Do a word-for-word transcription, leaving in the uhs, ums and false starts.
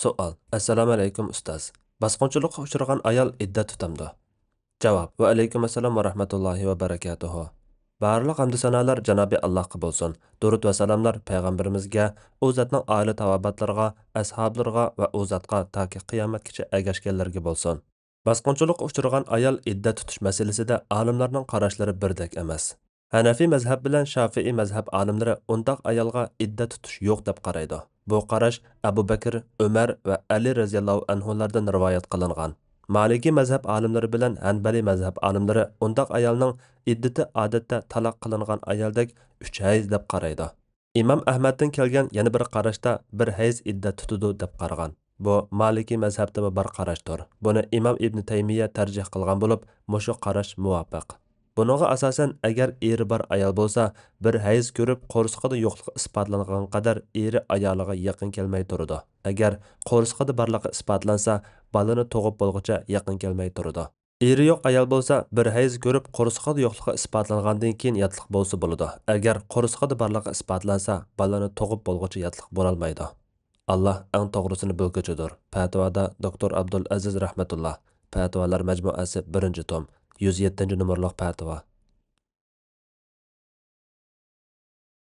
سوئال. ئەسسالامۇ ئەلەيكۇم ئۇستاز. باسقۇنچىلىققا ئۇچرىغان ئايال ئىددەت تۇتامدۇ؟ جاۋاب. ۋەئەلەيكۇم ئەسسالام ۋە رەھمەتۇللاھى ۋە بەرەكاتۇھۇ. بارلىق ھەمدۇ سانالار جانابى ئاللاھقا بولسۇن. دۇرۇت ۋە سالاملار پەيغەمبىرىمىزگە، ئۇ زاتنىڭ ئائىلە تاۋابىئاتلىرىغا، ئەسھابلىرىغا ۋە ئۇ زاتقا تاكى قىيامەتكىچە ئەگەشكەنلەرگە بولسۇن. باسقۇنچىلىققا ئۇچرىغان ئايال ئىددەت تۇتۇش مەسىلىسىدە ئالىملارنىڭ قاراشلىرى بىردەك ئەمەس. ھەنەفىي مەزھەپ بىلەن شافىئىي مەزھەپ ئالىملىرى ئۇنداق ئايالغا ئىددەت تۇتۇش يوق دەپ قارايدۇ. بۇ قاراش ئەبۇ بەكرى، ئۆمەر ۋە ئەلى رەزىياللاھۇ ئەنھۇلاردىن رىۋايەت قىلىنغان. مالىكىي مەزھەپ ئالىملىرى بىلەن ھەنبەلىي مەزھەپ ئالىملىرى ئۇنداق ئايالنىڭ ئىددىتى ئادەتتە تالاق قىلىنغان ئايالدەك ئۈچ ھەيز دەپ قارايدۇ. ئىمام ئەھمەدتىن كەلگەن يەنە بىر قاراشتا بىر ھەيز ئىددەت تۇتىدۇ دەپ قارىغان. بۇ مالىكىي مەزھەپتىمۇ بار قاراشتۇر. بۇنى ئىمام ئىبنى تەيمىيە تەرجىھ قىلغان بولۇپ، مۇشۇ قاراش مۇۋاپىق. بۇنىڭغا ئاساسەن، ئەگەر ئېرى بار ئايال بولسا، بىر ھەيز كۆرۈپ، قورسىقىدا يوقلۇقى ئىسپاتلانغان قەدەر ئېرى ئايالىغا يېقىن كەلمەي تۇرىدۇ. ئەگەر قورسىقىدا بارلىقى ئىسپاتلانسا، بالىنى تۇغۇپ بولغۇچە يېقىن كەلمەي تۇرىدۇ. ئېرى يوق ئايال بولسا، بىر ھەيز كۆرۈپ، قورسىقىدا يوقلۇقى ئىسپاتلانغاندىن كېيىن ياتلىق بولسا بولىدۇ. ئەگەر قورسىقىدا بارلىقى ئىسپاتلانسا، بالىنى تۇغۇپ بولغۇچە ياتلىق بولالمايدۇ. ئاللا ئەڭ توغرىسىنى بىلگۈچىدۇر. پەتىۋادا دوكتور ئابدۇل ئەزىز رەھمەتۇللا. پەتىۋالار مەجمۇئەسى، بىرىنچى توم، يۈز يەتتىنچى نومۇرلۇق پەتىۋا.